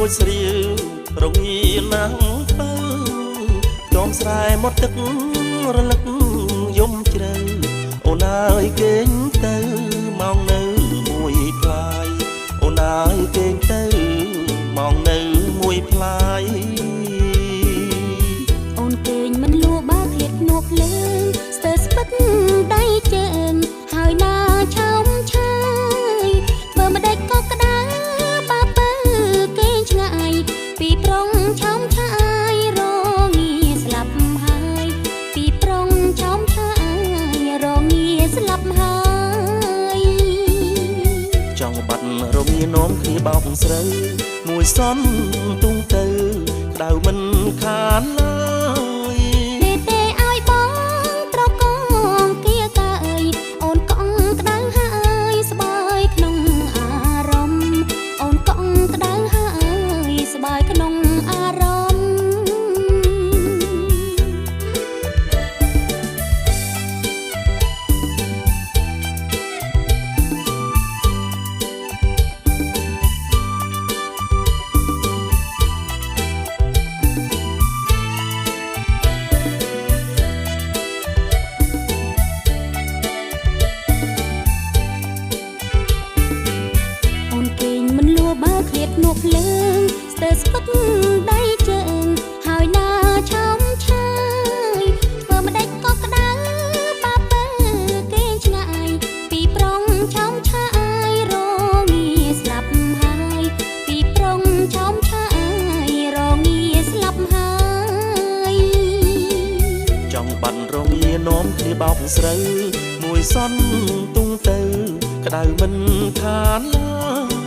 ចស្រាវរងាណាស់ពៅ ខ្ទមស្រែមកទឹករលឹកយំជ្រៅ អូនអើយគេងទៅម៉ោងនៅមួយផ្លាយ អូនអើយគេងទៅម៉ោងនៅមួយផ្លាយ អូនគេងមិនលួ បើឃ្លាតនួភ្លើងស្ទើស្ពឹកដៃជើងហើយណា ឆោមឆាយធ្វើម្ដេចក៏ក្តៅ បើពៅគេងឆ្ងាយពីប្រុង ឆោមឆាយរងាស្លាប់ហើយ ពីប្រុងឆោមឆាយរងាស្លាប់ហើយ ចង់បាត់រងា នាំគ្នាបោកស្រូវមួយសនទុងទៅ ក្តៅមិនខានឡើយ ទេទេឲ្យបងត្រកងគៀកើយ អូនកង់ក្តៅហើយស្បាយក្នុងអារម្មណ៍ អូនកង់ក្តៅហើយស្បាយក្នុងអារម្មណ៍ អូនគេងមិនលួ បើឃ្លាតនួភ្លើងស្ទើស្ពឹកដៃជើងហើយណា ឆោមឆាយធ្វើម្ដេចក៏ក្តៅ បើពៅគេងឆ្ងាយពីប្រុង ឆោមឆាយរងាស្លាប់ហើយ ពីប្រុងឆោមឆាយរងាស្លាប់ហើយ ចង់បាត់រងា នាំគ្នាបោកស្រូវមួយសនទុងទៅ ក្តៅមិនខានឡើ